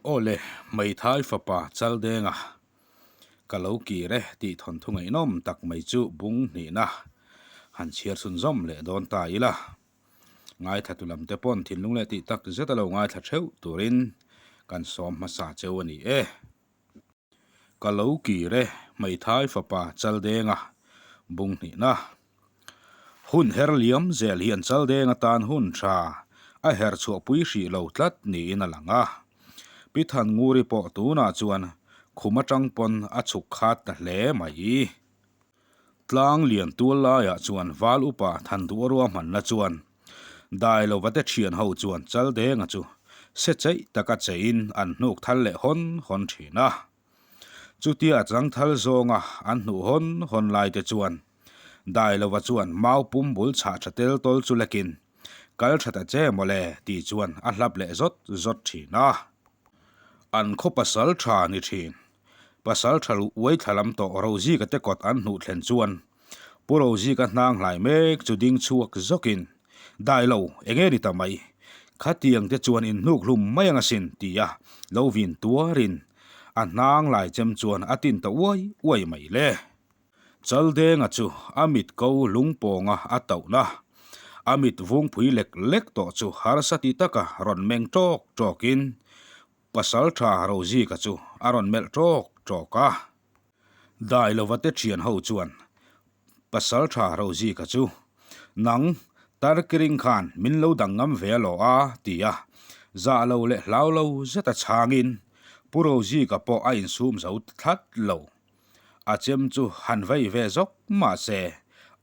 Aw le, hmeithai fapa Chaldenga ka lo kir e tih thawnthu ngaihnawm tak mai chu bung hnihna han chhiar chhunzawm leh dawn ta ila. Ngaithla tu lam te pawn thinlung leh tih tak zet a lo ngaithla theuh turin kan sawm hmasa cheu a ni e. Ka lo kir e, hmeithai fapa Chaldenga bung hnihna. Hun her liam zel hian Chaldeng atan hun tha a her chhuahpui hrih lo tlat niin a lang a. Pi Thannguri pawh tunah chuan khum atang pawn a chhuk khat ta hle mai. Tlang lian tual laiah chuan Val upa Thanduh a ruahmanna chuan Dailova te thian ho chuan Chaldenga chu se cheih taka cheiin an hnuk thal leh hawn hawn thin a. Chutia changthal zawnga an hnuh hawn hawn lai te chuan Dailova chuan mau pum bul chhah tha tel tawl chu lekin kal tha ta che mawle tih chuan a hlap leh zawt zawt thin a. An khaw pasal tha ni thin. Pasal tha luh uai thla lam tawh Rozika te kawt an hnuh thlen chuan Pu Rozika hnang hlai mek chu ding chhuak zawkin Dailo, enge ni ta mai? Khatiang te chuan in hnuk hlum mai ang asin tia lo vin tuarin a hnang lai chem chuan a tin ta uai uai mai le. Chaldenga chu a mit ko lungpawnga a tauhna, a mit vungpui lek lek tawh chu harsa ti taka rawn meng tawk tawkin Pasaltha Rozika chu a rawn melh tawk tawk a. Dailova te thian ho chuan Pasaltha Rozika chu, Nang, Tarkiring khan min lo dang ngam ve alaw a? ti a, zah lo leh hlau lo zeta chhangin Pu Rozika pawh a insum zo thlat lo. A chem chu han vei ve zawk mah se,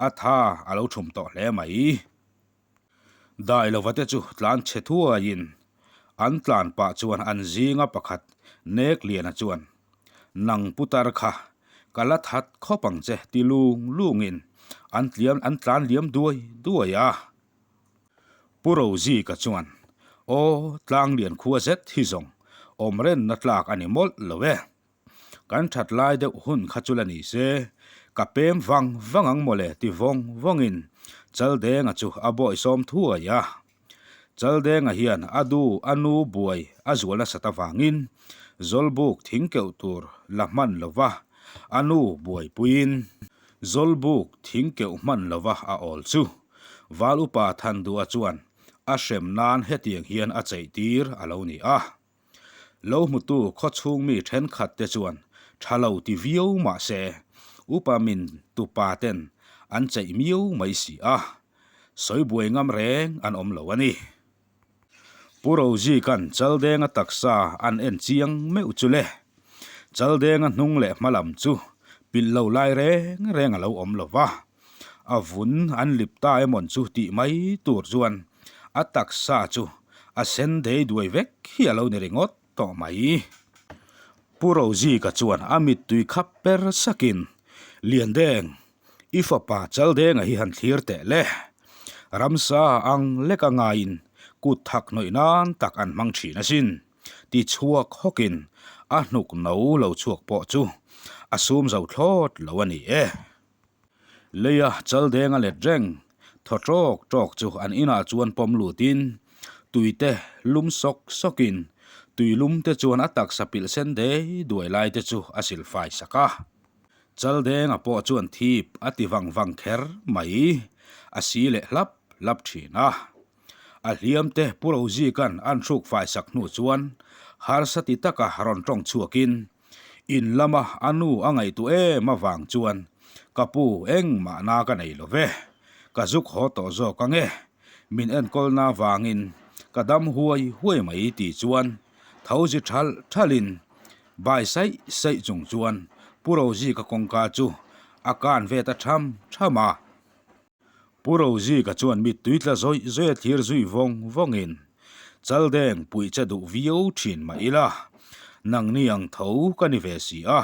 a tha a lo thum tawh hle mai. Dailova te chu tlan chhe thuaiin an tlan pah chuan an zinga pakhat nek liana chuan, Nang putar kha, ka la that khawp ang che ti lung lungin an tliam an tlan liam duai duai a. Pu Rozika chuan, Aw, tlang lian khua zet hi zawng awm renna tlak a ni mawlh lo e. Kan that lai deuh hun kha chu la ni se, ka pem vang vang ang mawle ti vawng vawngin Chaldenga chu a bawisawm thuai a. Chaldenga hian a du a nu buai a zual nasat avangin Zawlbuk thing keuh tur la hman lova a nu buaipuiin Zawlbuk thing keuh hman lova a awl chu Val upa Thandua chuan a hrem nan hetiang hian a cheih tir a lo ni a. Lo hmutu khawchhung mi thenkhat te chuan tha lo ti viau mah se, upa min tupa ten an cheih miau mai si a, sawi buai ngam reng an awm lo a ni. Pu Rozikan Chaldenga taksa an en chiang meuh chu le, Chaldenga hnung leh hma lam chu pilh lo lai reng reng a lo awm lo va, A vun an lip ta emawn chu tih mai tur chuan a taksa chu a sen dei duai vek hi a lo ni ringawt tawh mai. Pu Rozika chuan a mittui khap per sakin, Liandeng, i fapa Chaldenga hi han thlir teh le. Ramsa ang lek a ngaiin kut thak hnawih nan tak an hmang thin asin. Ti chhuak hawkin a hnuk no lo chhuak pawh chu a sum zo thlawt lo a ni e. Leia chaldeng a let reng, thaw tawk tawk chu an inah chuan pawm lutin tuite lum sawk sawkin tui lum te chuan a taksa pilh sen dei duai lai te chu a silfai sak a. Chaldenga pawh chuan thip a ti vang vang kher mai, a si leh hlap hlap thin a. A hliam te Pu Rozikan an hruk fai sak hnu chuan harsa ti taka rawn tawng chhuakin In lama a nu a ngaihtuah em avang chuan ka pu engmah na ka nei lo ve, ka zuk haw tawh zawk ang e, min enkawlna avangin ka dam huai huai mai tih chuan tho zi thalh thalhin bai saih saih chung chuan Pu Rozika kawngka chu a kan ve ta tham tham a. Pu Rozika chuan mittui tla zawih zawih a thlir zui vawng vawngin, Chaldeng puih che duh viau thin mah ila, nangni ang tho ka ni ve si a,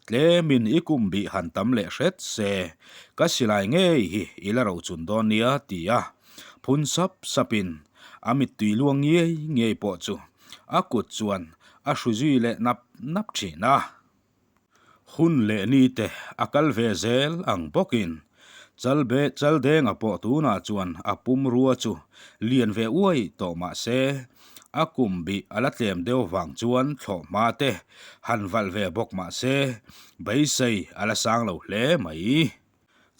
tlemin i kum bih han tam leh hret se, ka silai ngei hi i la rochun dawn nia ti a phun sap sapin a mittui luang ngiai ngiai pawh chu a kut chuan a hru zui leh nap nap thin a. Hun leh ni te a kal ve zel ang bawkin Chalbe Chaldenga pawh tunah chuan a pumrua chu lian ve uai tawh mah se. A kum bih a la tlem deuh vang chuan thlawhhma te han valh ve bawk mah se, beisei a la sang lo hle mai.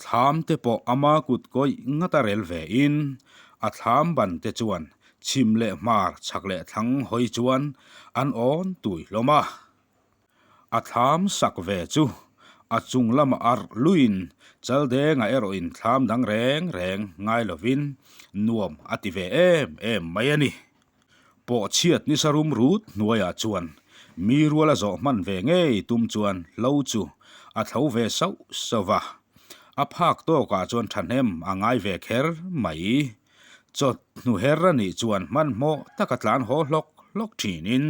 Thlam te pawh ama kut kawih ngat a rel ve in, a thlam ban te chuan chhim leh hmar chhak leh thlang hawi chuan an awn tui hlawm a. A thlam sak ve chu a chung lama arh luiin Chaldenga erawhin thlam dang reng reng ngai lovin nuam a ti ve em em mai a ni. Pawhchhiat nisa rum rut hnuaiah chuan mi rual a zawh hman ve ngei tum chuan hlo chu a thlo ve sauh sauh va, a phak tawkah chuan thahnem a ngai ve kher mai. Chawt hnu her a nih chuan hmanhmawh taka tlan haw hlawk hlawk thinin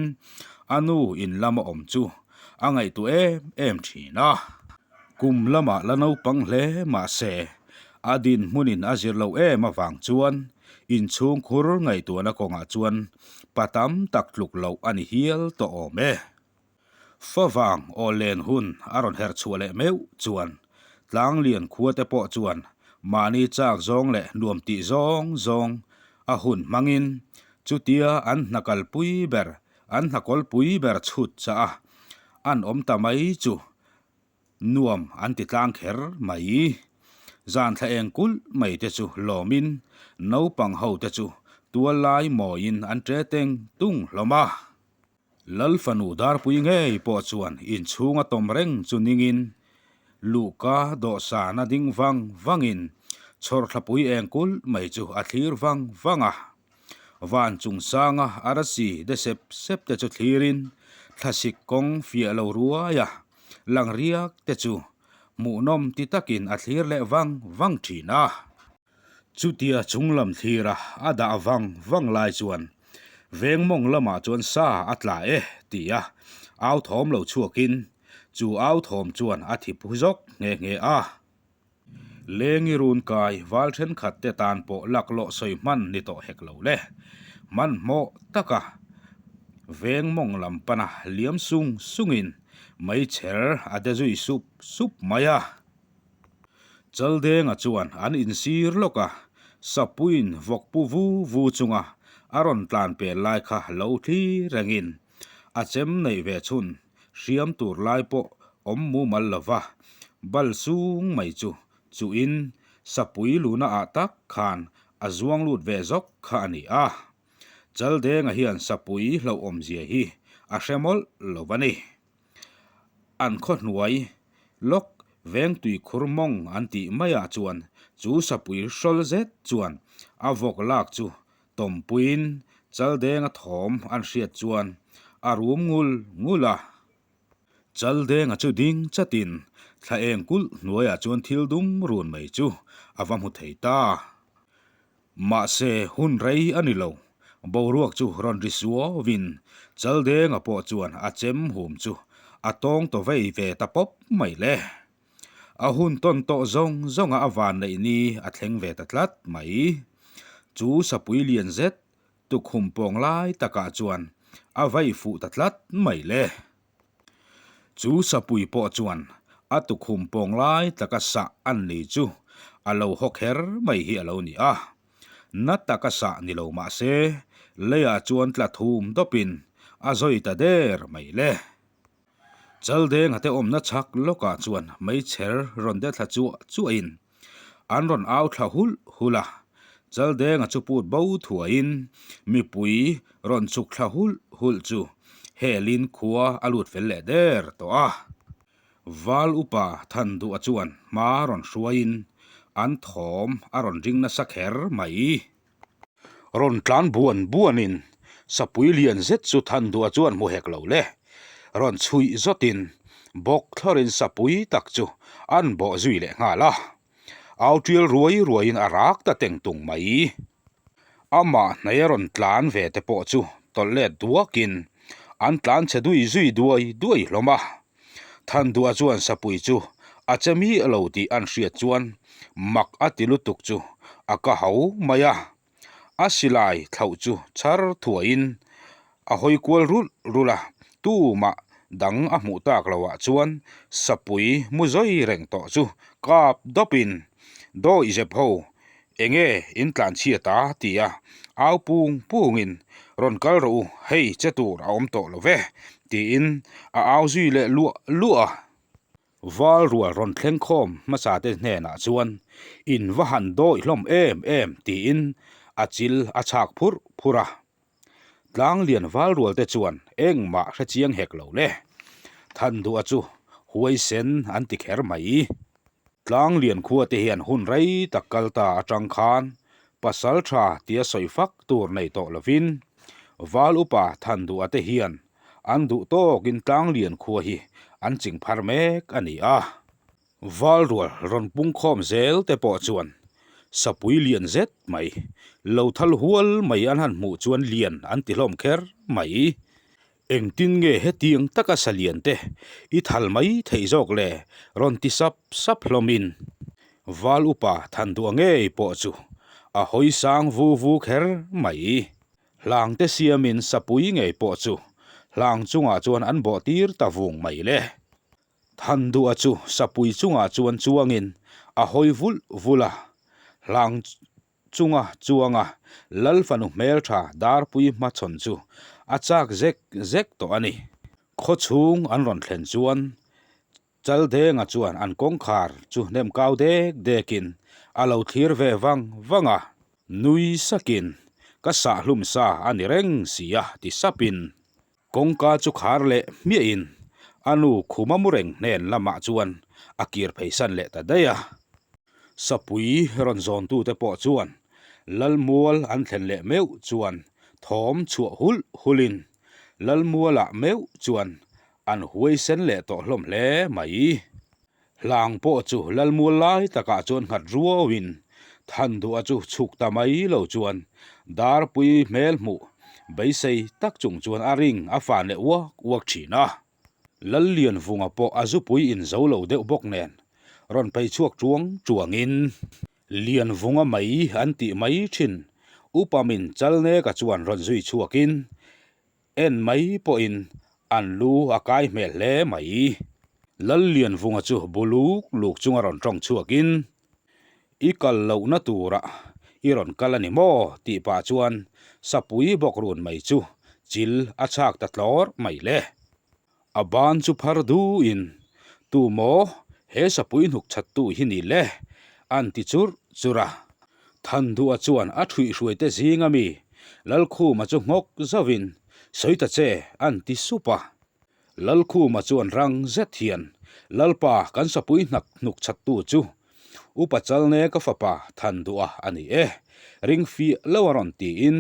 a nu in lama awm chu a ngaihtuah em em thin a. Kum lamah la naupang hle mah se a dinhmunin a zir loh em avang chuan inchhungkhur ngaihtuahna kawngah chuan pa tam tak tluk loh a ni hial tawh awm e. Favang aw len hun a rawn herh chhuah leh meuh chuan Tlanglian khua te pawh chuan mahni chak zawng leh nuam tih zawng zawng a hun hmangin chutia an hna kalpui ber an hna kawlpui ber chhut chah a an awm ta mai chu nuam an ti tlang kher mai. Zan thla eng kulh mai te chu lawmin naupang ho te chu tual lai mawiin an ṭe teng tung hlawm a. Lal fanu Darpui ngei pawh chuan inchhung a tawm reng chu ningin luhka dawhsan a ding vang vangin chhawrthlapui eng kulh mai chu a thlir vang vang a. Van chungsanga arasi de sep sep te chu thlirin thlasik kawng fiah lo ruai a, lang riak te chu hmuhnawm ti takin a thlir leh vang vang thin a. Chutia chunglam thlira a dah vang vang lai chuan veng mawng lamah chuan sa a tla e tia au thawm lo chhuakin chu au thawm chuan a thi phu zawk nghe nghe a. Lengi run kai val thenkhat te tan pawh laklawh sawi hman ni tawh hek lo le. Hmanhmawh taka veng mawng lam pana liam sung sungin meichher a de zui sup sup mai a. Chaldenga chuan an insir lawk a, Sapuiin vawk pu vu vu chunga a rawn tlan pel lai kha lo thli rengin a chem neih ve chhun hriam tur lai pawh awm mumal lova bal sung mai chu chuhin Sapui luna ah tak khan a zuang lut ve zawk kha a ni a. Chaldenga hian Sapui hlauhawmzia hi a hre mawlh lo a ni. An khaw hnuai lawk veng tui khur mawng an tih maiah chuan chu sapui hrawl zet chuan a vawk lak chu tawmpuiin Chaldenga thawm an hriat chuan a rum ngul ngul a. Chaldenga chu ding chatin thla eng kulh hnuaiah chuan thil dum run mai chu a va hmu thei ta. Mahse, hun rei a ni lo. Boruak chu rawn ri suauin Chaldenga pawh chuan a chem hum chu a tawng ta vei ve ta pawp mai le. A hun tawn tawh zawng zawnga a van neih ni a thleng ve ta tlat mai. Chu sapui lian zet tukhum pawng lai takah chuan a vei fuh ta tlat mai le. Chu sapui pawh chuan a tukhum pawng lai taka sah an ni chu a lo haw kher mai hi a lo ni a. Na taka sah ni lo mah se, leiah chuan tla thum dawpin a zawi ta der mai le. Chaldenga te awmna chhak lawkah chuan meichher rawn de thla chuah chuahin An rawn au thla hulh hulh a, Chaldenga chu put bo thuaiin mipui rawn chhuk thla hulh hulh chu helin khua a lut fel leh der tawh a. Val upa Thanduha chuan hma rawn hruaiin an thawm a rawn ring nasa kher mai. Rawn tlan buan buanin sapui lian zet chu Thanduha chuan hmu hek lo le. Rawn chhuih zawtin bawk thlawrin sapui tak chu an bawh zui leh nghal a. Au tial ruai ruaiin a rak ta teng tung mai. Amah hnaia rawn tlan ve te pawh chu tawlh let duakin an tlan chhe dui zui duai duai hlawm a. Thanduha chuan sapui chu a che miah lo tih an hriat chuan mak a ti lutuk chu a ka ho mai a. A silai thlauh chu chhar thuaiin a hawi kual rulh rulh a, tumah dang a hmuh tak loah chuan sapui mu zawi reng tawh chu kap dawpin dawihzep ho. Enge in tlanchhiat a? ti a, au pung pungin, Rawn kal rawh u, hei che tur a awm tawh lo ve, tiin a au zui leh luah luah a. Val rual rawn thleng khawm hmasa te hnenah chuan, In va han dawi hlawm em em, tiin a chil a chhak phurh phurh a. Tlanglian val rual te chuan engmah hre chiang hek lo le. Thanduha chu huaisen an ti kher mai. Tlanglian khua te hian hun rei tak kal ta atang khan pasal tha tia sawi fak tur nei tawh lovin val upa Thanduha te hian an duh tawkin Tlanglian khua hi an ching phar mek a ni a. Val rual rawn pung khawm zel te pawh chuan sapui lian zet mai, lo thal hual mai an han hmuh chuan lian an ti hlawm kher mai. Engtin nge hetiang taka sa lian te i thal mai theih zawk le rawn ti sap sap hlawmin Val upa than duah ngei pawh chu a hawi sang vu vu kher mai. Hlang te siamin sapui ngei pawh chu hlang chungah chuan an bawh tir ta vung mai le. Thanduha chu sapui chungah chuan chuangin a hawi vulh vulh a, hlang chunga chuanga Lal fanu hmeltha Darpui hmachhawn chu a chak zek zek tawh a ni. Khawchhung an rawn thlen chuan Chaldenga chuan an kawngkhar chu hnem kau dek dekin a lo thlir ve vang vang a, nui sakin ka sahhlum sa a ni reng si a ti sapin Kawngka chu khar leh hmiahin a nu khuma mu reng hnen lamah chuan a kir pheisan leh ta daih a. Sapui rawn zawntute pawh chuan Lalmual an thlen leh meuh chuan thawm chhuah hulh hulhin Lalmualah meuh chuan an huaisen leh tawh hlawm hle mai. Hlang pawh chu Lalmual lai takah chuan nghat ruauin Thanduha chu chhuk ta mai lo chuan Darpui hmel hmuh beisei tak chung chuan a ring a fan leh uak uak thin a. Lallianvunga pawh a zupui in zo lo deuh bawk nen rawn phei chhuak tuang tuangin Lianvunga mai an tih mai thin Upa min Chalneka chuan rawn zui chhuakin En mai pawhin an lu a kai hmel hle mai. Lallianvunga chu bu luk luk chunga rawn tawng chhuakin, I kal lohna turah i rawn kal a ni maw? tih pah chuan sapui bawk run mai chu chil a chhak ta tlawr mai le. A ban chu phar duhin, Tu maw he sapui hnuk chhattu hi ni le? an ti churh churh a. Thanduha chuan a ṭhuihhruaite zinga mi Lalkhuma chu nghawk zauhin, Sawi ta che, an ti sup a. Lalkhuma chuan rang zet hian, Lalpa, kan sapui hnak hnuk chhattu chu Upa Chalne ka fapa Thanduha a ni e, ring fiah lo a rawn tiin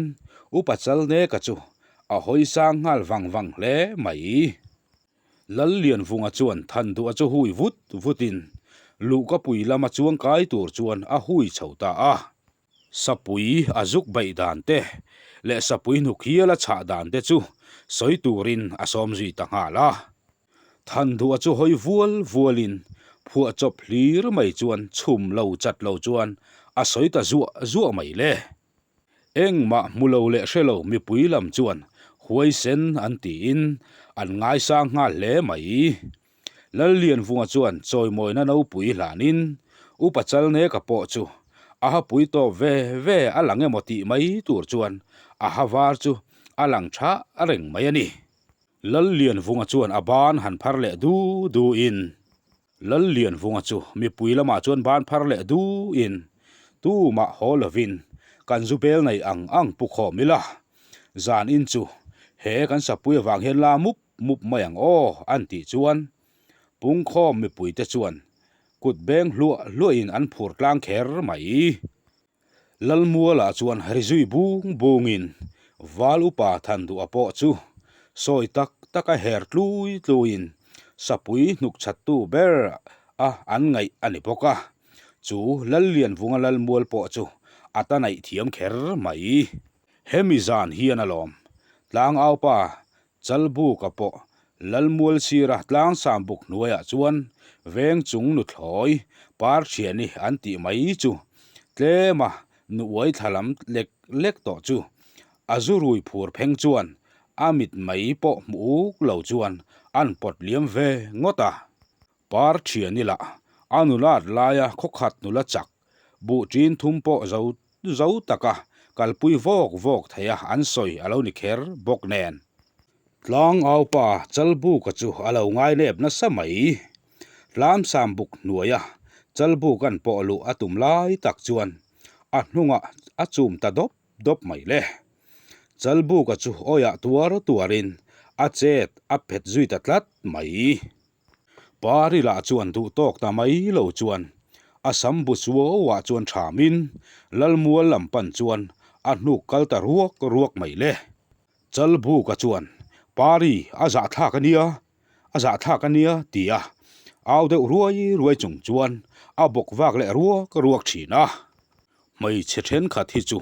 Upa Chalneka chu a hawi sang nghal vang vang hle mai. Lallianvunga chuan Thanduha chu hui vut vutin Luhkapui lama chuang kai tur chuan a hui chho ta a. Sapui a zuk baih dan te leh sapui hnuk hial a chhah dan te chu sawi turin a sawm zui ta nghal a. Thanduha chu hawi vual vualin phuahchawp hlir mai chuan chhum lo chat lo chuan a sawi ta zuah zuah mai le. Engmah hmu lo leh hre lo mipui lam chuan huaisen an tiin an ngaisang nghal hle mai. Lallianvunga chuan chawimawina nopui hlanin Upa Chalneka pawh chu a hapui tawp ve ve a lang emaw tih mai tur chuan a ha var chu a lang tha reng mai a ni. Lallianvunga chuan a ban han phar leh du duin Lallianvunga chu mipui lamah chuan ban phar leh duhin tumah haw lovin kan zu bel nei ang ang pu khawm ila, zan in chu he kan sapui avang hian la mup mup mai ang aw an tih chuan pungkhawm mipuite chuan kut beng hluah hluahin an phur tlang kher mai. Lalmualah chuan ri zui bung bungin Val upa Thanduha pawh chu sawi tak taka her tlui tluiin sapui hnuk chhattu ber a an ngaih a ni bawk a, chu Lallianvunga Lalmual pawh chu a ta naih thiam kher mai. Hemi zan hian alawm Tlangaupa Chalbuka pawh Lalmual sira tlangsam buk hnuaiah chuan veng chung nuthlawi par thiani an tih mai chu tlema nu uai thla lam lek lek tawh chu a zu rui phur pheng chuan a mit mai pawh hmu uk lo chuan an pawt liam ve ngawt a. Par thiani lah a nulat laia khawkhat nula chak. Buh ṭin thum pawh zo zo taka kalpui vawk vawk theia an sawi a lo ni kher bawk nen. Tlangaupa Chalbuka chu a lo ngainep nasa mai. Tlamsam buk hnuaia Chalbuka'n pawh luh a tum lai tak chuan a hnungah a chum ta dawp dawp mai le. Chalbuka chu awiah tuar tuarin a chet a phet zui ta tlat mai. Pari lah chuan duh tawk ta mai lo chuan a sam bu suauah chuan thamin Lalmual lam pan chuan a hnuk kal ta ruak ruak mai le. Chalbuka chuan, Pari, a zahthlak a nia, a zahthlak a nia ti a au deuh ruai ruai chung chuan a bawk vak leh ruak ruak thin a. Hmeichhe thenkhat hi chu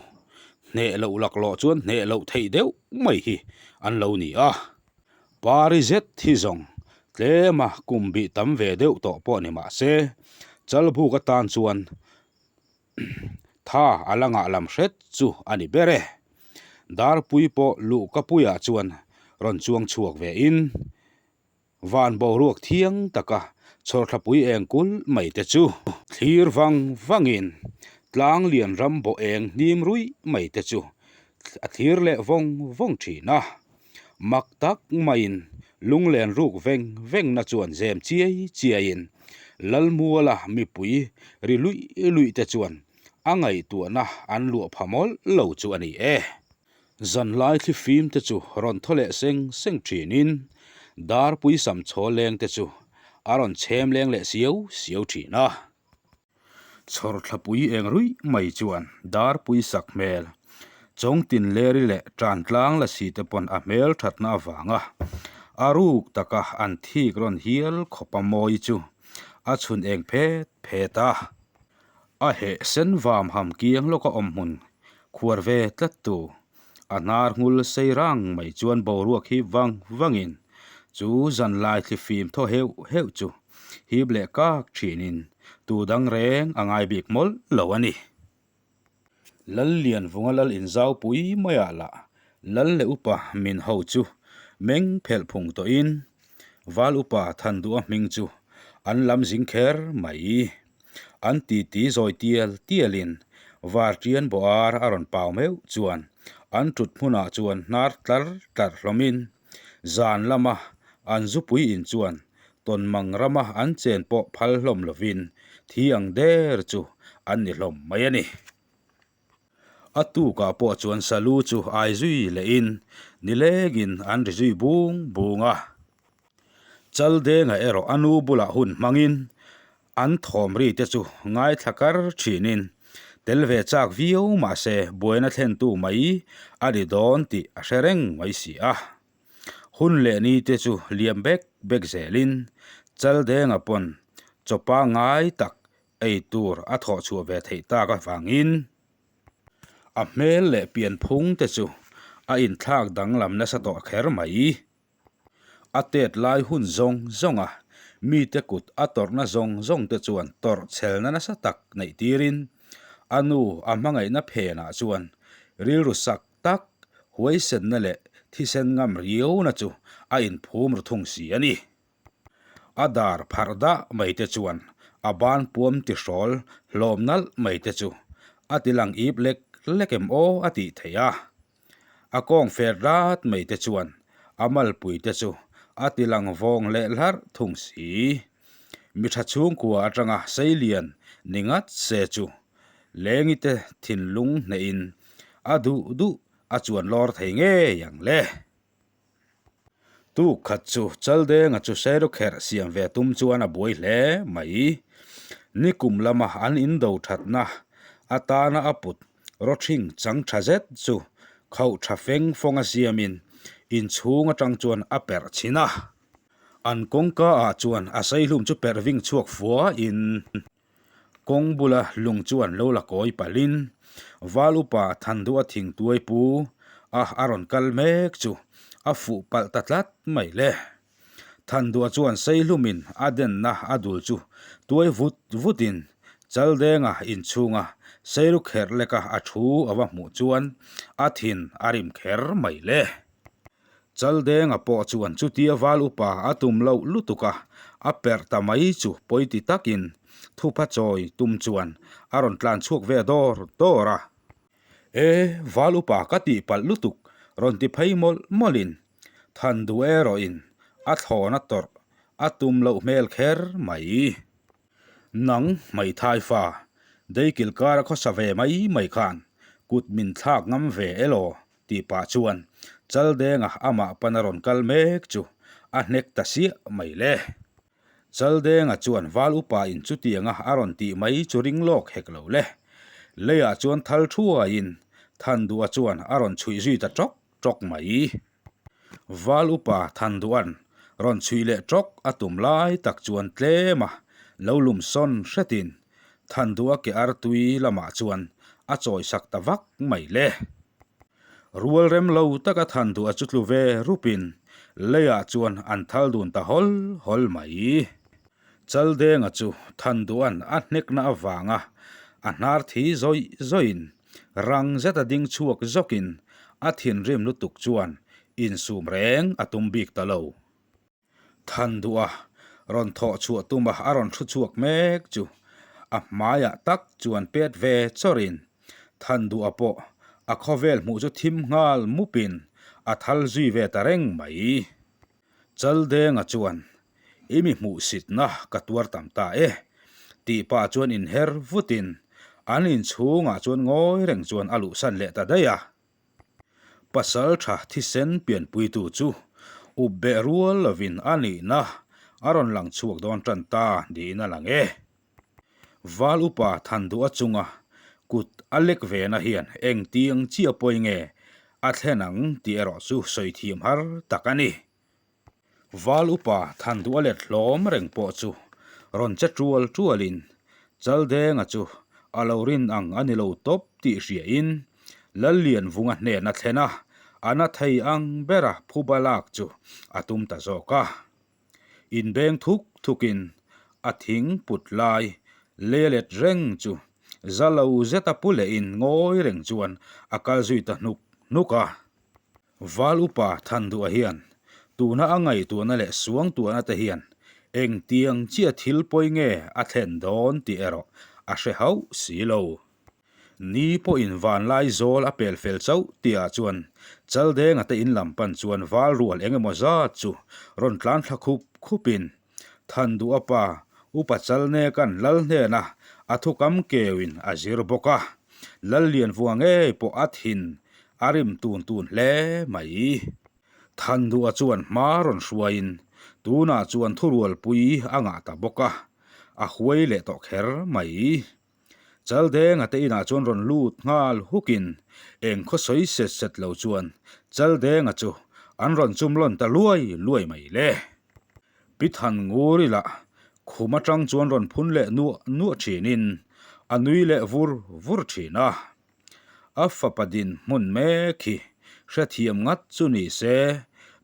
hneh loh laklawh chuan hneh loh theih deuh mai hi an lo ni a. Pari zet hi zawng tlema kum bih tam ve deuh tawh pawh ni mah se, Chalbuk atan chuan tha a la ngah lam hret chu a ni ber e. Darpui pawh luhkapuiah chuan rawn chuang chhuak ve in, Van boruak thiang taka chhawrthlapui eng kulh mai te chu thlir vang vangin tlang lian ram bawh eng hnim ruih mai te chu a thlir leh vawng vawng thin a. Mak tak maiin lunglen ruk veng vengna chuan zem chiai chiaiin Lalmuala mipui ri luih luih te chuan a ngaihtuahna an luah pha mawlh lo chu a ni e. Zanlai thlifim te chu rawn thaw leh seng seng thinin Darpui sam chhawl leng te chu a rawn chhem leng leh siau siau thin a. Chhawrthlapui eng ruih mai chuan Darpui sak hmel Chawngtin Leri leh Tantlang lasi te pawn a hmel thatna avanga a ruk taka an thik rawn hial khawpa mawi chu a chhun eng phet phet a. A heh sen vam ham kiang lawka awm hmun khuar ve tlat tu. A hnar nghul sei rang mai chuan boruak hip vang vangin chu zanlai thlifim thaw heuh heuh chu hip leh kak thinin tu dang reng a ngai bik mawlh lo a ni. Lallianvunga lal inzaupui maiah lah Lal leh upa min ho chu meng phelh phung tawhin Val upa Thanduha hming chu an lam zing kher mai. An titi zawi tial tialin Varṭian bawhar a rawn pau meuh chuan an ṭut hmunah chuan hnar tlar tlar hlawmin zan lama an zupui in chuan tawnmang rama an chen pawh phal hlawm lovin thi ang der chu an ni hlawm mai a ni. A tukah pawh chuan Salu chu ai zui lehin nilengin an ri zui bung bung a. Chaldenga erawh a nu bulah hun hmangin an thawm ri te chu ngaithla kar thinin tel ve chak viau mah se buaina thlentu mai a ni dawn tih a hre reng mai si a. Hun leh ni te chu liam bek bek zelin Chaldenga pawn chawpa ngai tak ei tur a thawh chhuah ve theih tak avangin a hmel leh pianphung te chu a inthlak danglam nasa tawh kher mai. A tet lai hun zawng zawng a, mite kut a tawrhna zawng zawng te chuan tawrh chhelna nasa tak neih tirin a nu a hmangaihna phenah chuan rilru sak tak, huaisenna leh thisen ngam riauna chu a inphum ru thung si a ni. A dar pharh dah mai te chuan a ban puam ti hrawl hlawm nalh mai te chu a ti lang ip lek lek em aw a tih theih a. A kawng fer rat mai te chuan a malpui te chu a ti lang vawng leh hlarh thung si. Mi tha chhungkua atanga seilian ni ngat se chu lengi te thinlung hnehin a duh duh a chuan lawr thei ngei ang le. Tuk khat chu Chaldenga chu Serukherh siam ve tum chuan a buai hle mai. Nikum lama an indo thatna atana a put rawthing chang tha zet chu khauh tha feng fawng a siamin inchhung atang chuan a perh chhin a. An kawngka ah chuan a seihlum chu perh ving chhuak fuain. Kawng bula lung chuan lo la kawi palhin Val upa Thandua thingtuai pu a a rawn kal mek chu a fuh palh ta tlat mai le. Thandua chuan Seihlumin a denna a dul chu tuai vut vutin Chaldenga inchhunga Seiru kherh leka a thu a va hmuh chuan a thin a rim kher mai le. Chaldenga pawh chuan chutia val upa a tum loh lutuk a, a perh ta mai chu pawi ti takin. thupha chawi tum chuan a rawn tlan chhuak ve dawr dawr a. E, val upa ka tih palh lutuk rawn ti phei mawlh mawlhin Thanduh erawhin a thlawna tawrh a tum loh hmel kher mai. Nang hmeithai fa, deikil kara khawsa ve mai mai khan kut min thlak ngam ve elaw tih pah chuan Chaldenga amah pana rawn kal mek chu a hnek ta siah mai le. Chaldenga chuan val upa in chutianga a rawn tih mai chu ring lawk hek lo le. Leiah chuan thal thuaiin Thanduha chuan a rawn chhuih zui ta tawk tawk mai. Val upa Thandua'n rawn chhuih leh tawk a tum lai tak chuan tlem a lo lum sawn hretin Thandua ke artui lamah chuan a chawisak ta vak mai le. Rual rem lo taka Thandua chu tlu ve rupin leiah chuan an thal dun ta hawl hawl mai. Chaldenga chu Thandua'n a hnekna avanga a hnar thi zawih zawihin rang zeta ding chhuak zawkin a thinrim lutuk chuan insum reng a tum bik ta lo. Thanduha rawn thawh chhuah tuma a rawn thu chhuak mek chu a hmaiah tak chuan pet ve chawrin Thanduha pawh a khawvel hmuh chu thim nghal mupin a thal zui ve ta reng mai. Chaldenga chuan, I mi hmuhsitna ka tuar tam ta e, tih pah chuan inher vutin an inchhungah chuan ngawi reng chuan a luhsan leh ta daih a. Pasal tha thisen pianpuitu chu up beh rual lovin a nihna a rawn lang chhuak dawn tan ta niin a lang e. Val upa Thanduha chunga kut a lek vena hian engtiang chiah pawi nge a thlen ang tih erawh chu sawi thiam har tak a ni. Val upa Thanduha let hlawm reng pawh chu rawn che tual tualin Chaldenga chu a lo rin ang a ni lo tawp tih hriain Lallianvunga hnena thlen a, a na thei ang bera phuba lak chu a tum ta zawk a. Inbeng thuk thukin a thing put lai lei let reng chu za lo zeta pu lehin ngawi reng chuan a kal zui ta hnuk hnuk a. Val upa Thanduha hian tuna a ngaihtuahna leh suangtuahna te hian engtiang chiah thil pawi nge a thlen dawn tih erawh a hre hauh si lo. Ni pawhin vanlai zawl a pel fel chauh tihah chuan Chaldenga te in lam pan chuan val rual eng emaw zat chu rawn tlan thla khup khupin Thanduha pa Upa Chalneka'n Lal hnena a thukam keuin a zir bawk a, Lallianvunga ngei pawh a thin a rim tun tun hle mai. Thanduha chuan hma rawn hruaiin tunah chuan thurualpui a ngah ta bawk a, a huai leh tawh kher mai. Chaldenga te inah chuan rawn lut nghal hukin eng khaw sawi set set lo chuan Chaldenga chu an rawn chum lawn ta luai luai mai le. Pi Thannguri lah khum atang chuan rawn phun leh nuah nuah thinin a nui leh vur vur thin a. A fapa dinhmun mek hi hrethiam ngat chu ni se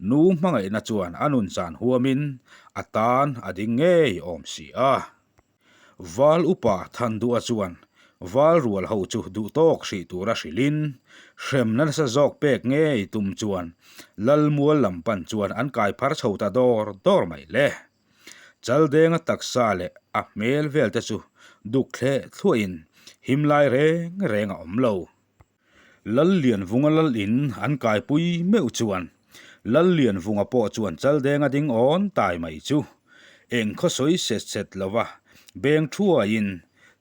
nu hmangaihna chuan a nun chan huamin a tan a ding ngei awm si a. Val upa Thanduha chuan val rual ho chu duh tawk hrih tura hrilhin hremna nasa zawk pek ngei tum chuan Lalmual lam pan chuan an kai phar chho ta dawr dawr mai le. Chaldenga taksa leh a hmel vel te chu duk thleh thluahin him lai reng reng a awm lo. Lallianvunga lal in an kaipui meuh chuan Lallianvunga pawh chuan Chaldenga ding awn tai mai chu eng khaw sawi set set lova beng thuaiin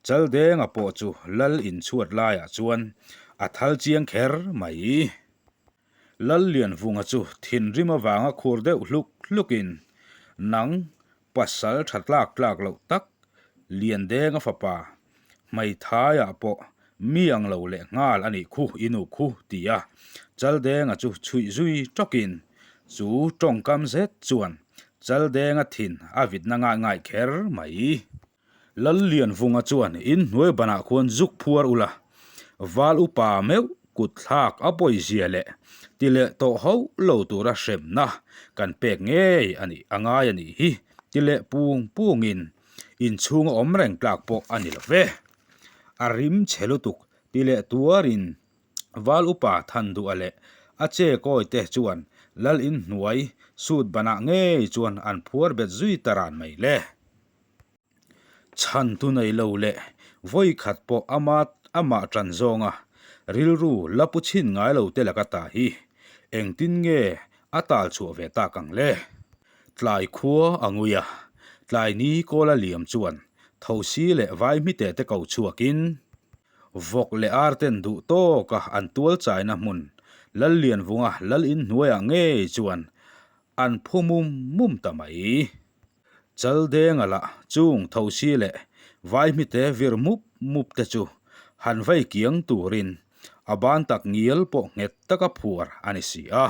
Chaldenga pawh chu lal in chhuat laiah chuan a thal chiang kher mai. Lallianvunga chu thinrim avanga khur deuh hluk hlukin nang Pasal tha tlak tlak loh tak Liandenga fapa hmeithaiah pawh mi ang lo leh nghal a nih khu i nu khu ti a Chaldenga chu chhuih zui tawkin chu tawngkam zet chuan Chaldenga thin a vitna ngai ngai kher mai. Lallianvunga chuan inhnuai banah khuan zuk phuar ula, val upa meuh kut thlak a pawizia leh ti leh tawh hauh lo tura hremna kan pek ngei a nih a ngai a nih hi ti leh pung pungin inchhunga awm reng tlak pawh a ni lo ve. A rim chhe lutuk ti leh tuarin val upa Thanduha leh a che kawi te chuan lal inhnuai sut banah ngei chuan an phuar bet zui ta ran mai le. Chhantu nei lo leh vawi khat pawh ama amah ṭan zawnga rilru la pu chhin ngai lo te laka ta hi engtin nge a tal chhuah ve tak ang le? Tlai khua a ngui a, tlai ni kawla liam chuan thosi leh vai hmite te ko chhuakin vawk leh ar ten duh tawka an tual chaina hmun Lallianvunga lal in hnuaiah ngei chuan an phu mum mum ta mai. Chaldenga lah chung thosi leh vai hmite vir mup mup te chu han vei kiang turin a ban tak ngial pawh nghet taka phuar a ni si a.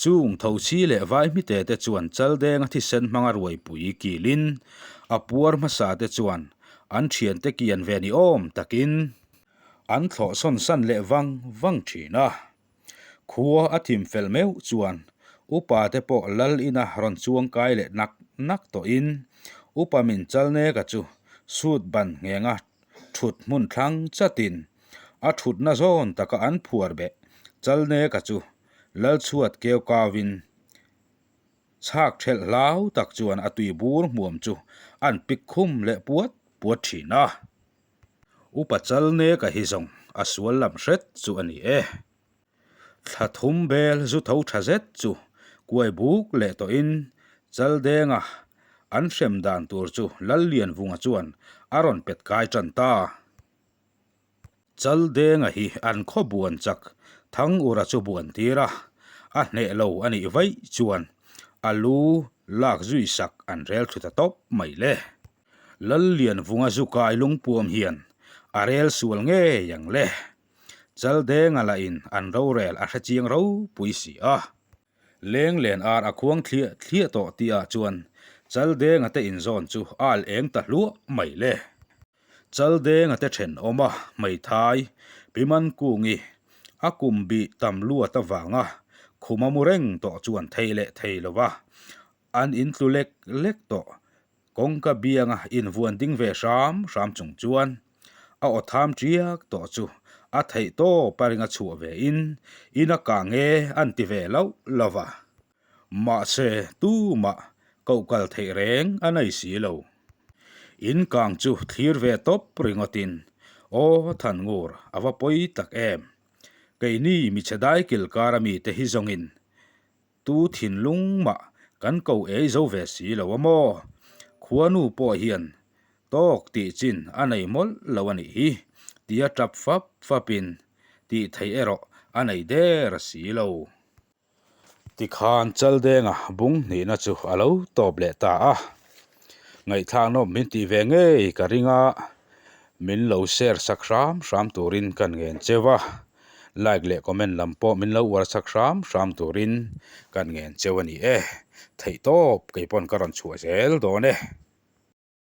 Chung thosi leh vai hmite te chuan Chaldenga thisen hmanga ruaipui kilin a puar hmasa te chuan an thiante kian ve ni awm takin an thlawhsawn san leh vang vang thin a. Khua a thim fel meuh chuan upa te pawh lal ina rawn chuang kai leh nak nak tawhin upa min Chalneka chu sut ban nghenga thut hmun thlang chatin a thutna zawn taka an phuar beh Chalneka chu lal chhuat keu kauin chhak thelh hlau tak chuan a tui bur hmuam chu an pik khum leh puat puat thin a. Upa Chalneka hi zawng a sual lam hret chu a ni e. Thla thum bel zu tho tha zet chu kuai buk leh tawhin Chaldenga an hrem dan tur chu Lallianvunga chuan a rawn pet kai tan ta. Chaldenga hi an khaw buan chak Thangura chu buan tir a, a hneh lo a nih vaih chuan a lu lak zui sak an rel thu ta tawp mai le. Lallianvunga zu kai lungpuam hian a rel sual ngei ang le. Chaldenga lahin an rorel a hre chiang ropui si a. Lenglen ar a khuang thliah thliah tawh tihah chuan Chaldenga te inzawn chu a al eng ta hluah mai le. Chaldenga te thenawm a hmeithai Pimankungi a kum bih tam luat avanga khuma mu reng tawh chuan thei leh thei lova an intlu lek lek tawh. Kawngka bianga invuan ding ve hram hram chung chuan a aw tham tiak tawh chu a theih tawp a ring a chhuah ve in in a kang e an ti ve loh lo va. Mahse tumah koh kal theih reng a nei si lo. In kang chu thlir ve tawp ringawt in aw Thangur a va pawi tak em. Keini michhe dai kil kar ami te hi zawng in Tu thinlung mah kan ko ei zo ve si lo a maw? Khuanu pawh hian tawk tih chin a nei mawlh lo a nih hi, tia tap fap fapin tih theih erawh a nei der si lo. Tikhan Chaldenga bung hnihna chu a lo tawp leh ta a, ngaihthlak nawm min tih ve ngei ka ring a, min lo share sak hram hram turin kan ngen cheu a. Like leh comment lam pawh min lo uar chak hram hram turin kan ngen cheu a ni e. Theihtawp kei pawn ka rawn chhuah zel dawn e.